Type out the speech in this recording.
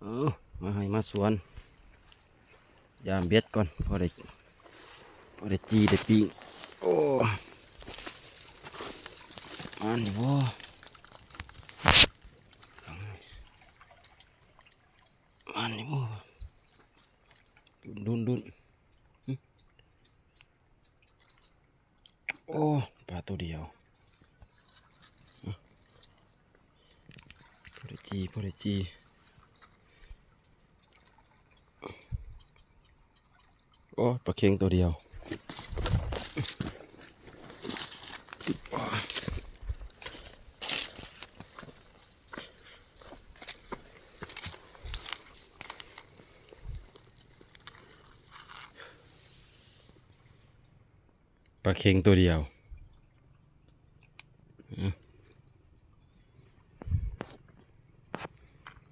ເອີ ມາໄຮ່ມາສວນ ຢາມເບັດກ່ອນ ພໍໄດ້ ພໍໄດ້ຈີ່ໄດ້ປີ້ງ. ໂອ້ ມານຢູ່ບໍ່? ມານຢູ່ບໍ່? ດຸນໆໆ. ໂອ້ ປາໂຕດຽວ. ພໍໄດ້ຈີ່ ພໍໄດ້ຈີ່. ໂອ້ ປາເຄັງໂຕດຽວ. ປາເຄັງໂຕດຽວ.